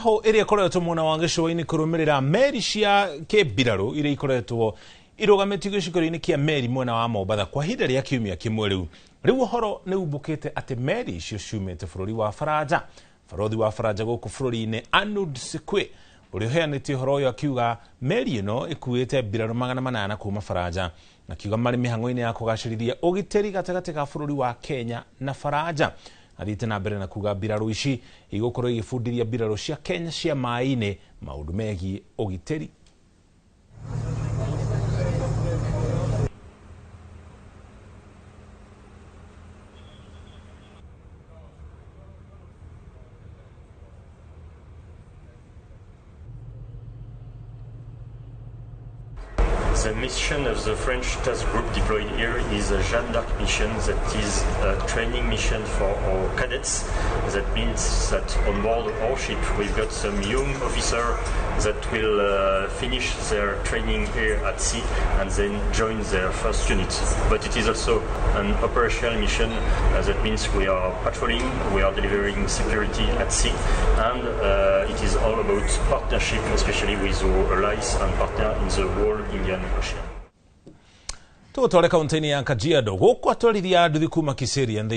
Ho ĩrĩa ĩkoretwo mwena wa gĩcũa-inĩ kũrũmĩrĩra meri cia kĩmbirarũ iria ikoretwo irũgamĩtio gĩcukĩro-inĩ kĩa meri mwena wa Mombatha kwa ihinda rĩa kiumia kĩmwe rĩu. Rĩu ũhoro nĩ umbũkĩte atĩ meri icio ciumĩte bũrũri wa Faranja. Barothi wa Faranja gũkũ bũrũri-inĩ Arnaud Seque ũrĩa ũheanĩte ũhoro ũyũ akiuga meri ĩno ĩkuĩte mbirarũ 800 kuma Faranja, akiuga marĩ mĩhang'o-inĩ ya kũgacĩrithia ũgitĩri gatagatĩ ga bũrũri wa Kenya na Faranja. Athiĩte na mbere na kuga mbirarũ ici igũkorwo igĩbundithia mbirarũ cia Kenya cia maĩ-inĩ maũndũ megiĩ ũgitĩri. The mission of the French task group deployed here is a Jeanne d'Arc mission, that is a training mission for our cadets. That means that on board our ship we've got some young officers that will finish their training here at sea and then join their first unit. But it is also an operational mission, that means we are patrolling, we are delivering security at sea, and it is all about partnership, especially with our allies and partners in the whole Indian Ocean. Tũgũtware kaunti-inĩ ya Kajiado gũkũ atwarithia a nduthi kuma Kiserian.